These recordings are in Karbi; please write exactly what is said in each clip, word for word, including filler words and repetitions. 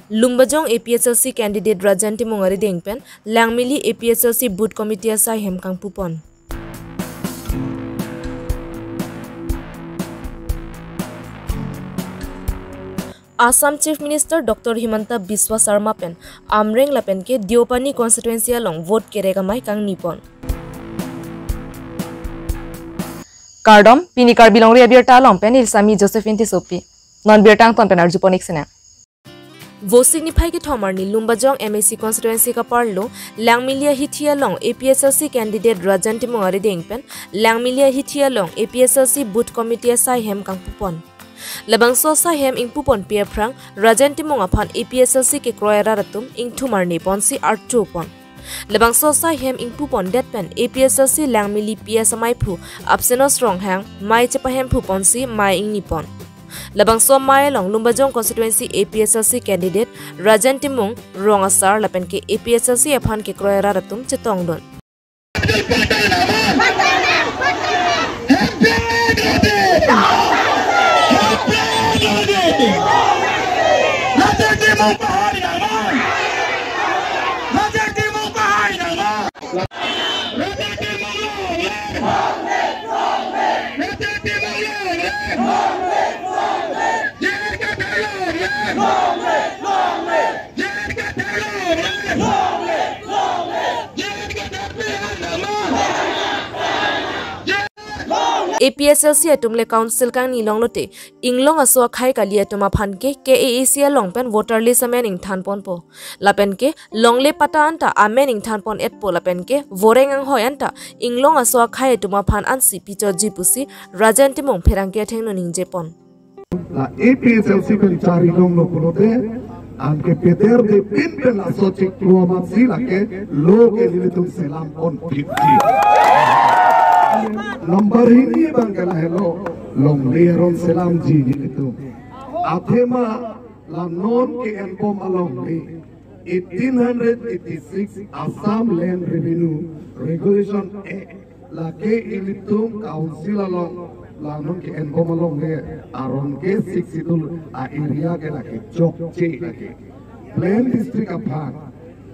Lumbajong A P H L C candidate Rajan Timung arideng pen Langmili A P H L C Booth Committee asai hem kangpupon. Assam Chief Minister Doctor Himanta Biswa Sarma pen Amreng lapen ke Deopani constituency along vote kerek amei kangnipon. Kardom, pini Karbi Longri abirta along pen Ilsami Josephine Tissopi. Non birta angton pen arjupon ik sene. Vosik niphai kethom arni Lumbajong M A C constituency kaparlo Langmili ahithi along A P H L C candidate Rajan Timung arideng pen Langmili ahithi along A P H L C Booth Committee asai hem kangpupon. Labangso asai hem ingpuponpi aphrang Rajan Timung aphan A P H L C kekroi arat atum ingthum arni ponsi archupon. Labangso asai hem ingpupondet pen A P H L C Langmili P S amaiphu Absenos Ronghang mei chepahemphu ponsi mei ingnipon. Labangso amei along Lumbajong constituency A P H L C candidate Rajan Timung, rong asar lapen ke A P H L C aphan kekroi arat atum chetongdun. A P H L C atum le council kangni longlote, inglong aso akhei kali atum aphan ke K A A C along pen voter list amen ingthanponpo. Lapen ke longle patta anta amen ingthanpon-etpo lapen ke voreng anghoi anta inglong aso akhei atum aphan ansi pichotji pusi Rajan Timung pherangke athengno ningjepon. La A P H L C pen chari longlo pulote, anke peder de pin pen laso chiklo amatsi lake lo ke nelitum selam ponphitji. Number hini abang ke lahelo, longle aron selamji nelitum. Athema la non ke-enbom alongle, eighteen hundred eighty-six Assam Land Revenue Regulation Act, lake ilitum council along, la non ke-enbom alongle aron ke Sixth Schedule a-area ke lake chokche lake. Plain district aphan,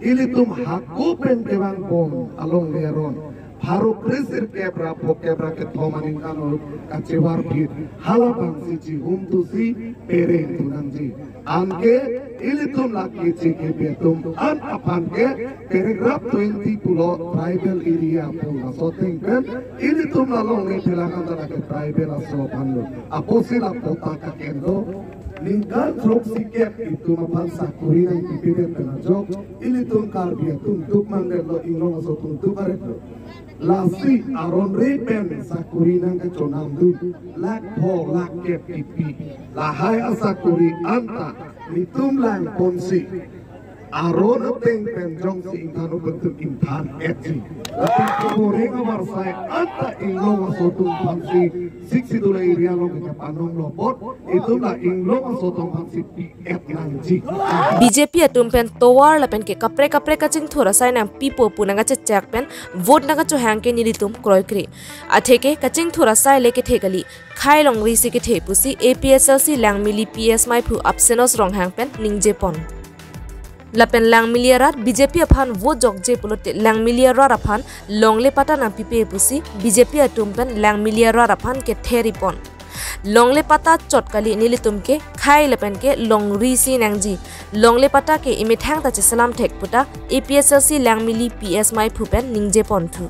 ilitum hako pen kevangbom alongle aron pharo kre sirkep ra phokep ra kethom aningkan kachevarphit, halabangsi chihum thusi pereng thu nangji. Anke ilitum lake chike betum an aphan ke paragraph twenty pulo tribal area pu laso ateng pen ilitum la longle phelang anta lake tribal aso aphanlo. Apotsi la patta kaken do, ningkan throksikep itum aphan sakori nangpipedet pen ajok, ilitum Karbi atum duk mangdetlo, inglong aso atum duk aretlo. Lasi aron re pen sakori nangkachonamdun, lakh pho lakh kep kipi. Lahai asakori anta nelitum langponsi aron ateng pen jongsi ingthan-o pen tum ingthan-etji. Lapen ke voreng avarsai anta inglong aso atum aphansi Sixth Schedule area along ke panonglo apot, itum la inglong aso atum aphansi pi-et nangji. B J P atum pen tovar lapen ke kaprek kaprek kachingthur asai nangpipo pu nangkachechak pen vote nangkachohang ke nelitum kroikre. Atheke kachingthur asai le kethe kali, khei longri si kethe pusi A P H L C Langmili P S maiphu Absenos Ronghang pen ningjepon. Lapen Langmili arat B J P aphan vote jokje pulote Langmili arat aphan longle patta nangpipe pusi B J P atum pen Langmili arat aphan ketheripon. Longle patta chot kali, nelitum ke khei lapen ke longri si nangji. Longle patta ke imethang ta cheselam thek puta A P H L C Langmili P S maiphu pen ningjeponthu.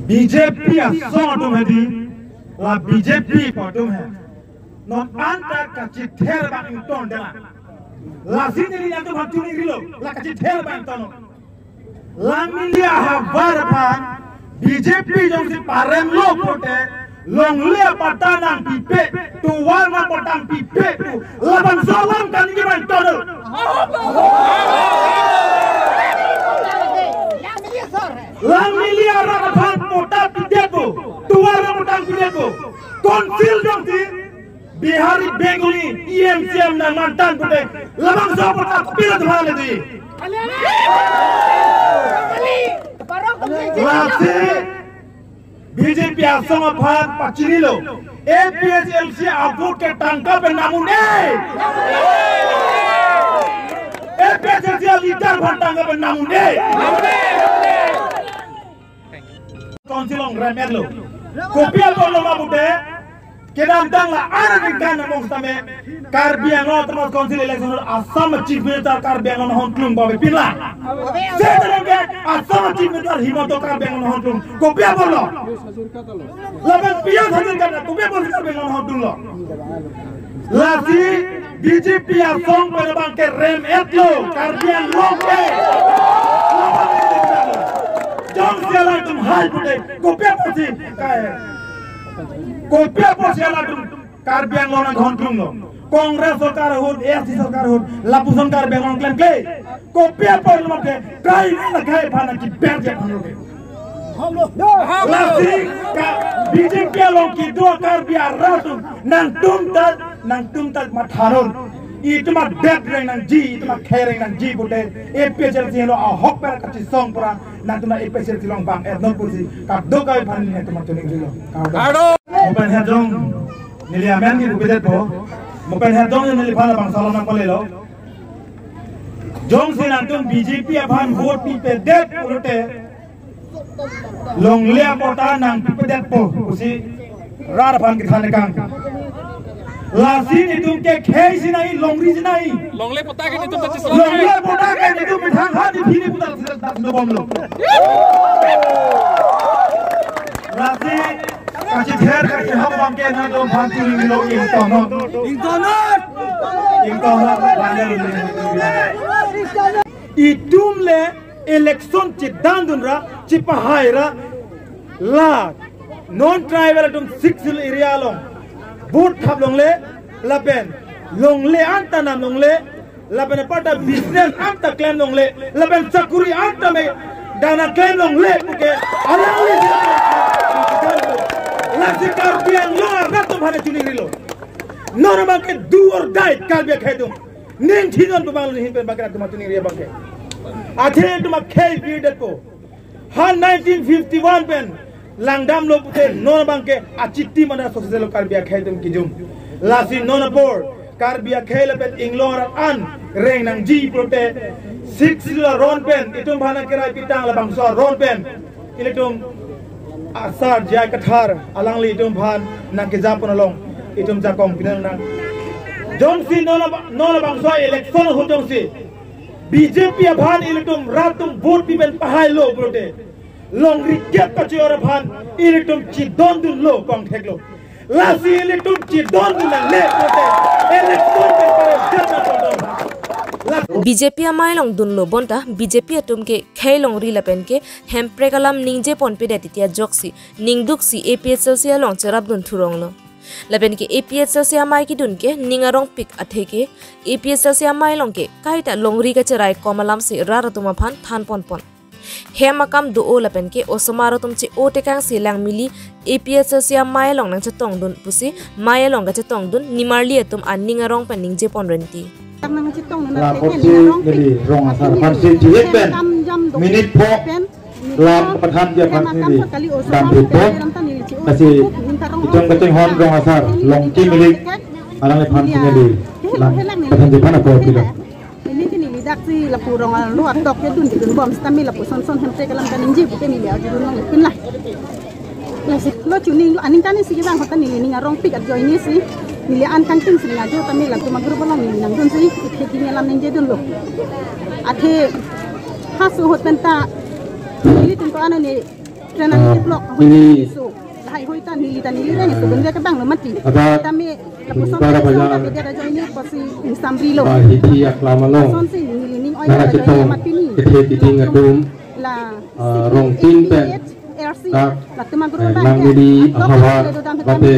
B J P asong atum hedi, la B J P atum he. Non anta kachither abang ingtondela. Lasi neli nangtum hantuni rilo, la kachither abang ington. Langmili ahavar aphan B J P jongsi paremlo pulote, longle apatta nangpipe, tovar apatta nangpipe pu, labangso alam kaningje abang ington. Langmili arat aphan patta pidet pu, tovar apatta pidet pu. Council jongsi Bihari, Bengali, E M, C E M nangmantan pulote, labangso patta pidet thale di. Lasi B J P asong aphan pachinilo, APHLC a-vote ke tangka pen nam un-e. APHLC a-leader aphan tangka pen nam un-e. Council along rem-etlo. Kopi apotlo ma pute, kedamtang la aningkan angbong sitame Karbi Anglong Autonomous Council election Assam Chief Minister Karbi Anglong nahon klung ba pepin la. Sekarang ke Assam Chief Minister Himanta Karbi Anglong nahon klung. Kopi apotlo? Lapen pi asajur kata, kopi apot Karbi Anglong nahon klunglo? Lasi BJP asong pen abang ke rem-etlo Karbi Anglong ke. Jongsi alangtum hai pute, kopi apotsi kai, kopi apotsi alangtum Karbi Anglong nahon klunglo? Congress sorkar ahut, ASDC sorkar ahut, lapuson Karbi Anglong klemkle. Kopi apotlo ma ke, kai na kai aphan na kiber je aphan lo ke. Lasi ka BJP along kedo Karbi arat atum nangtum ta, nangtum ta matha non. Itum adet reng nangji, itum akhei reng nangji pute, APHLC lo ahok pen kachisong pura, nangtum APHLC along bang-et non pusi kadokave aphan nelitum choningri lo. Kado. Mo pen hejong neli amen ke bupedetpo. Mo pen hejong neliphan labangso alam nangpalelo. Jongsi nangtum BJP aphan vote pipedet pulote, longle apatta nangpipedetpo pusi rat aphan kethan kang. Lasi netum ke khei si nai, longri si nai. Longle apatta ke netum ta chesong. Longle apatta ke netum methang ha di phini puta sida bomlo. Lasi kachither kachiham abang ke nangtumphan choningri lo, ingtonnon. Ingtonnon. Ingtonnon. Itum le election chedandun ra, chepahai ra, la non tribal atum Sixth Schedule area along vote thap longle, lapen longle anta nam longle, lapen aparta business anta klem longle, lapen chakuri anta me dana klem longle puke alangli. Lasi Karbi Anglong arat atum aphan choningrilo. Non abang ke do or die Karbi akhei atum. Ning thinon pu abang lo, hin pen abang ke atum choningri abang ke. Athe atum akhei birdetpo. Ha nineteen fifty-one pen langdamlo pute non abang ke achiti mana soselo Karbi akhei atum kijum. Lasi non apor Karbi akhei lapen inglong arat an reng nangji pulote, Sixth Schedule aron pen, itum aphan nangkerai pitang labangso aron pen, ilitum asar J I Kathar alangli itum aphan nangkejapon along itum jakong pinang nang. Jongsi non aba-, non labangso election ahut jongsi BJP aphan ilitum rat atum vote pi pen pahailo pulote, longri kep kachor aphan ilitum chedondunlo, pangtheklo. Lasi ilitum chedondun nangne pulote, election pen pahailo. Lasi BJP amei along dunlo bonta BJP atum ke khei longri lapen ke hemprek alam ningjeponpedet titi ajoksi ningduksi APHLC along cherapdun thuronglo. Lapen ke APHLC amei kedun ke ning arongpik atheke, APHLC amei along ke kaita longri kacherai kom alamsi rat atum aphan thanponpon. Hem akam do-o lapen ke osomar atum che-o tekangsi langmili APHLC amei along nangchetongdun pusi mei along kachetongdun nimarli atum aning arong pen ningjeponrenti. Nangchetong nang La phen potsi nang neli rong asar aphansi jihek pen minute pho lam pathan dia aphansi neli dam phit pho. Lasi itum kachinghon rong asar Longki Milik alangliphansi neli lam pathan dia aphan ako pilo. Neli ke neli daksi lapu rong alo atok kedun kedun bom sitame lapuson son hemprek alam kaningje puke neli arjudun longle pinla. Lasi lo choning lo aningkan isi kevang ahut ta neli ning arongpik ajoine si neli an kangting si ning ajo tame latum a-group along neli nangdunsi kheti neli alam ningjedunlo. Athe haso ahut penta nelitum ko ano ne train an Ah, ke block ahut ini so. Lahai hoi ta neli ta neli reng so benda kebang lo mati. Ada Tame lapuson Bara ta Bajar. Song ta beda ajoine pusi ingsamrilo. Ba hithi aklam along. Sonsi neli ning oi Nara ta chetong ajoine mati ni. Kethe titing atum. La Ah, rong tin pen. R C. Tak. Latum a-group Eh, abang nang ke midi atok ahawar kedo dam bate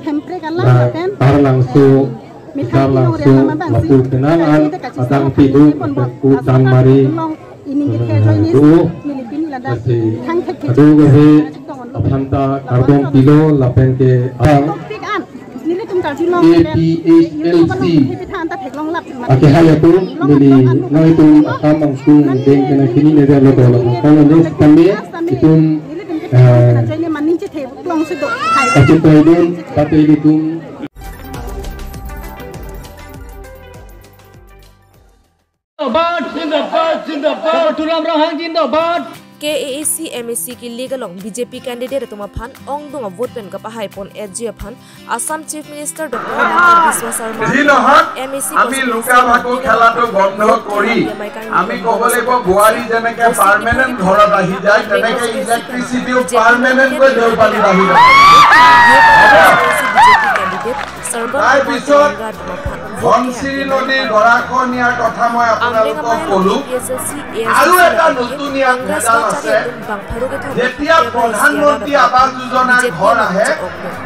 hemprek alam la lapen, tarlangso, eh, mithang tarlangso, pinong ria sama bang si lapu kenangan, atang pidu, lapu tangmari, long ini ke, eh, ajoine do, neli pini ladak lasi thang thek thek. Adu gahe, aphanta karbon pilo, lapen ke, ang, Topik an. Nelitum karjulong APHLC. Akehai atum, neli, nangtum akam angkung deng kena kini nede lo dola. Kalau neli sitame, itum, eh, Kachinthai dun, patilitum. Zindabad, zindabad, zindabad. Tuliram Ronghang zindabad. K A A C M A C kilik along B J P candidate atum aphan ongdung a-vote pen kapahai pon-etji aphan Assam Chief Minister Doctor Himanta Biswa Sarma, যি নহওক, M A C আমি লুকা ভাকু খেলাটো বন্ধ কৰি আমি ক'ব লাগিব, বোৱাৰী যেনেকে পাৰ্মানেণ্ট ঘৰত আহি যায়, তেনেকে ইলেক্ট্ৰিচিটিও পাৰ্মানেণ্ট কৈ দেওপানীত আহি যাব। B J P candidate Sarban তাৰ পিছত Kumar Ganga ধনশিৰি নদীৰ গৰাখহনীয়াৰ কথা মই আপোনালোকক ক'লো। আৰু এটা নতুন ইয়াত ভেজাল আছে। যেতিয়া প্ৰধানমন্ত্ৰী আৱাস যোজনাৰ ঘৰ আহে,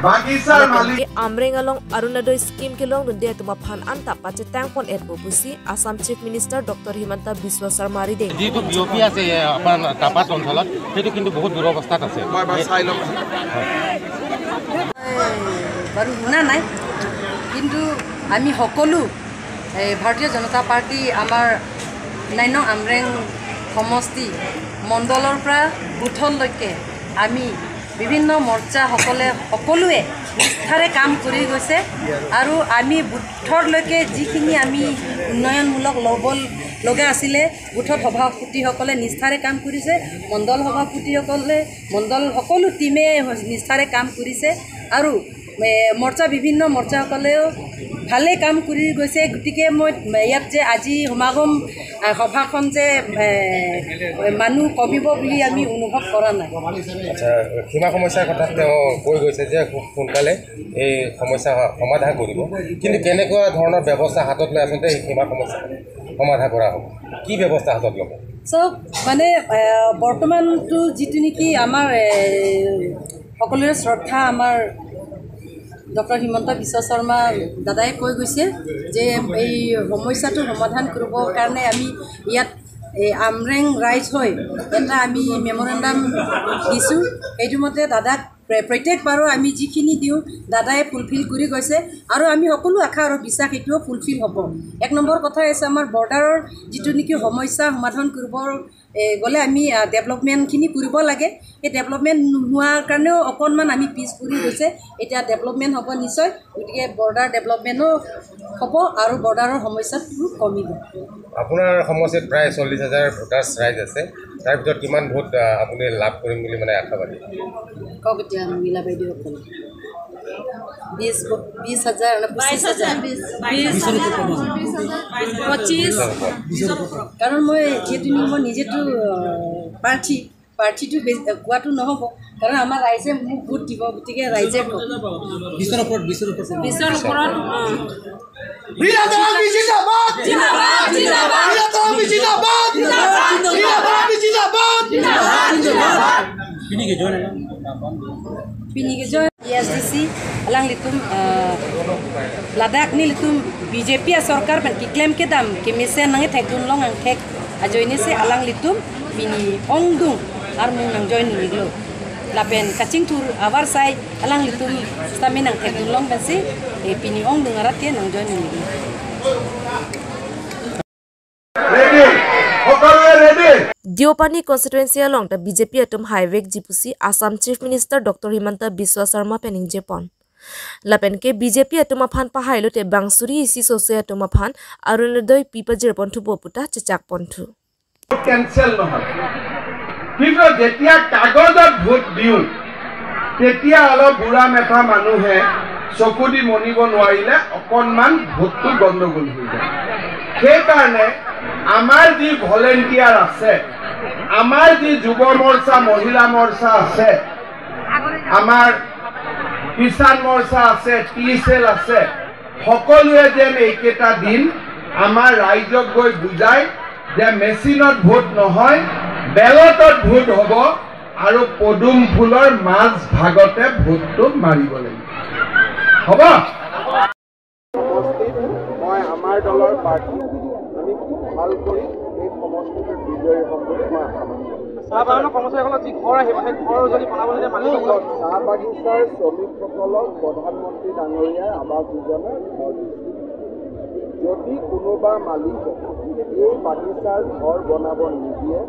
বাগিচাৰ মালিক Amreng along Arunodoi scheme kelongdunde atum aphan anta pachetang pon-etpo pusi Assam Chief Minister Doctor Himanta Biswa Sarma ride. যিটো বি অ' পি আছে, এ, আপোনাৰ কাপাস অঞ্চলত, সেইটো কিন্তু বহুত দুৰৱস্থাত আছে। মই এবাৰ চাই ল'ম। হয়। এই, বাৰু শুনা নাই, কিন্তু আমি সকলো, এই, ভাৰতীয় জনতা পাৰ্টি আমাৰ নাইন নং আমৰেং সমষ্টি মণ্ডলৰ পৰা বুথলৈকে আমি বিভিন্ন মৰ্চাসকলে সকলোৱে নিষ্ঠাৰে কাম কৰি গৈছে আৰু আমি বুথলৈকে যিখিনি আমি উন্নয়নমূলক ল'ব লগা আছিলে, বুথত সভাপতিসকলে নিষ্ঠাৰে কাম কৰিছে, মণ্ডল সভাপতিসকলে, মণ্ডল সকলো টিমে নিষ্ঠাৰে কাম কৰিছে আৰু, এ, মৰ্চা, বিভিন্ন মৰ্চাসকলেও ভালে কাম কৰি গৈছে। গতিকে মই ইয়াত যে আজি সমাগম, আ, সভাখন যে, এ, মানুহ কমিব বুলি আমি অনুভৱ কৰা নাই। আচ্ছা, সীমা সমস্যাৰ কথা তেওঁ কৈ গৈছে যে খুব সোনকালে এই সমস্যা সমাধান কৰিব, কিন্তু কেনেকুৱা ধৰণৰ ব্যৱস্থা হাতত লৈ আচলতে এই সীমা সমস্যা সমাধান কৰা হ'ব? কি ব্যৱস্থা হাতত ল'ব? চাওক, মানে, এ, বৰ্তমানটো যিটো নেকি আমাৰ, এ, সকলোৰে শ্ৰদ্ধা আমাৰ ডক্টৰ হিমন্ত বিশ্ব শৰ্মা দাদাই কৈ গৈছে যে এই সমস্যাটো সমাধান কৰিবৰ কাৰণে আমি ইয়াত এই আমৰেং ৰাইজ হৈ এটা আমি মেমৰেণ্ডাম দিছোঁ। সেইটো মতে দাদাক প্ৰ-, প্ৰত্যেকবাৰো আমি যিখিনি দিওঁ, দাদাই ফুলফিল কৰি গৈছে আৰু আমি সকলো আশা আৰু বিশ্বাস এইটোও ফুলফিল হ'ব। এক নম্বৰ কথা হৈছে আমাৰ বৰ্ডাৰৰ যিটো নেকি সমস্যা সমাধান কৰিবৰ, এ, গ'লে আমি, আ, ডেভেলপমেণ্টখিনি কৰিব লাগে। সেই ডেভেলপমেণ্ট নোহোৱাৰ কাৰণেও অকণমান আমি পিছ পৰি গৈছে। এতিয়া ডেভেলপমেণ্ট হ'ব নিশ্চয়, গতিকে বৰ্ডাৰ ডেভেলপমেণ্টো হ'ব আৰু বৰ্ডাৰৰ সমস্যাটো কমিব। আপোনাৰ সমষ্টিত প্ৰায় চল্লিছ হাজাৰ ভোটাৰ্ছ ৰাইজ আছে, তাৰ ভিতৰত কিমান ভোট, আ, আপুনি লাভ কৰিম বুলি মানে আশাবাদী? কওক এতিয়া মীনা বাইদেউ, আপুনি বিছ, বিছ হাজাৰ নে পঁচিছ হাজাৰ? বিছ হাজাৰ। পঁচিছ। কাৰণ মই যিহেতু মই নিজেতো, আহ, প্ৰাৰ্থী, প্ৰাৰ্থীটো বে-, কোৱাটো নহ'ব, কাৰণ আমাৰ ৰাইজে মোক ভোট দিব, গতিকে ৰাইজে কওক। বিছৰ ওপৰত, বিছৰ ওপৰত। বিছৰ ওপৰত, অ। জিন্দাবাদ, জিন্দাবাদ। জিন্দাবাদ, জিন্দাবাদ। জিন্দাবাদ, জিন্দাবাদ। জিন্দাবাদ, জিন্দাবাদ। Pini ke join. Pini ke join A S D C alanglitum, eh, ladak nelitum B J P asorkar pen keklem kedam kemesen nangthekdun long angthek ajoine si alanglitum pini ongdung armung nang join nanglo. Lapen kachingthur avarsai alanglitum sitame nangthekdun long pensi, eh, pini ongdung arat ke nang join nanglo. Ready? সকলোৱে ready? Deopani constituency along ta B J P atum haivekji pusi Assam Chief Minister Doctor Himanta Biswa Sarma pen ningje pon. Lapen ke B J P atum aphan pahai lote bang suri isi sose atum aphan Arunodoi pi pajir ponthupo puta chechak ponthu. Cancel নহয়, কিন্তু যেতিয়া কাগজত ভোট দিওঁ, তেতিয়া অলপ বুঢ়া মেথা মানুহে চকু দি মনিব নোৱাৰিলে অকণমান ভোটটো গণ্ডগোল হৈ যায়। সেইকাৰণে আমাৰ যি ভলেণ্টিয়াৰ আছে, আমাৰ যি যুৱ মৰ্চা, মহিলা মৰ্চা আছে, আমাৰ কিষাণ মৰ্চা আছে, টি চেল আছে, সকলোৱে যেন এইকেইটা দিন আমাৰ ৰাইজক গৈ বুজায় যে মেচিনত ভোট নহয়, বেলটত ভোট হ'ব আৰু পদুম ফুলৰ মাজ ভাগতে ভোটটো মাৰিব লাগিব। হ'ব? সমষ্টিত মই আমাৰ দলৰ প্ৰাৰ্থী, আমি খুব ভাল কৰি এই সমষ্টিটোত বিজয়ী হ'ম বুলি মই আশা কৰিছোঁ। চাহ বাগানৰ কৰ্মচাৰীসকলৰ যি ঘৰ আহিব, সেই ঘৰ যদি বনাবলৈ দিয়া মালিক চাহ বাগিচাৰ শ্ৰমিকসকলক প্ৰধানমন্ত্ৰী ডাঙৰীয়াই আৱাস যোজনাৰ ঘৰ দিছে। যদি কোনোবা মালিকে এই বাগিচাৰ ঘৰ বনাব নিদিয়ে,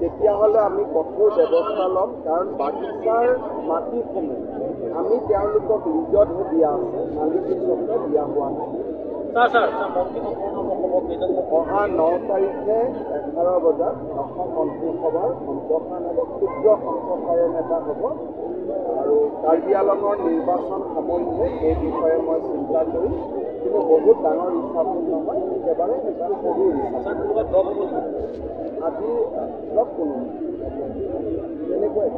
তেতিয়াহ'লে আমি কঠোৰ ব্যৱস্থা ল'ম, কাৰণ বাগিচাৰ মাটিসমূহ আমি তেওঁলোকক লিজতহে দিয়া আছে, মালিকী স্বত্ব দিয়া হোৱা নাই। ছাৰ, ছাৰ, ছাৰ, মন্ত্ৰী সম্পূৰ্ণ হ'ব, কেইজন হ'ব? অহা ন তাৰিখে এঘাৰ বজাত অসম মন্ত্ৰী সভাৰ সম্প্ৰসাৰণ হ'ব, ক্ষুদ্ৰ সম্প্ৰসাৰণ এটা হ'ব। আৰু কাৰ্বি আংলঙৰ নিৰ্বাচন সামৰিহে এই বিষয়ে মই চিন্তা কৰিম, কিন্তু বহুত ডাঙৰ ইচ্ছাপূৰ্ণ নহয়, একেবাৰে এটা সৰু ইচ্ছা। ছাৰ, কোনোবা ড্ৰপ হ'ব নেকি? আজি ড্ৰপ কোনো নাই। তেনেকুৱাই।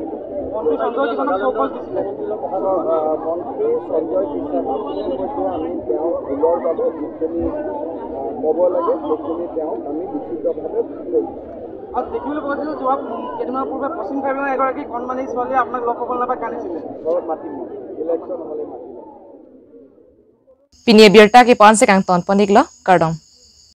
মন্ত্ৰী সঞ্জয় কিষাণক চৌকচ দিছিলে। চ-, আহ, মন্ত্ৰী সঞ্জয় কিষাণক ইতিমধ্যে আমি তেওঁৰ ভুলৰ বাবে যিখিনি, আহ, ক'ব লাগে, সেইখিনি তেওঁক আমি লিখিতভাৱে কৈছোঁ। আৰু দেখিবলৈ পোৱা গৈছিল যে যোৱা, উম, কেইদিনমান পূৰ্বে পশ্চিম কাৰ্বি আংলঙৰ এগৰাকী কণমানি ছোৱালীয়ে আপোনাক লগ পাবলৈ নাপাই কান্দিছিলে। ঘৰত মাতিম মই, ইলেকশ্যন হ'লে মাতিম। Pini abirta ke-en si kangton pon-iklo, kardom.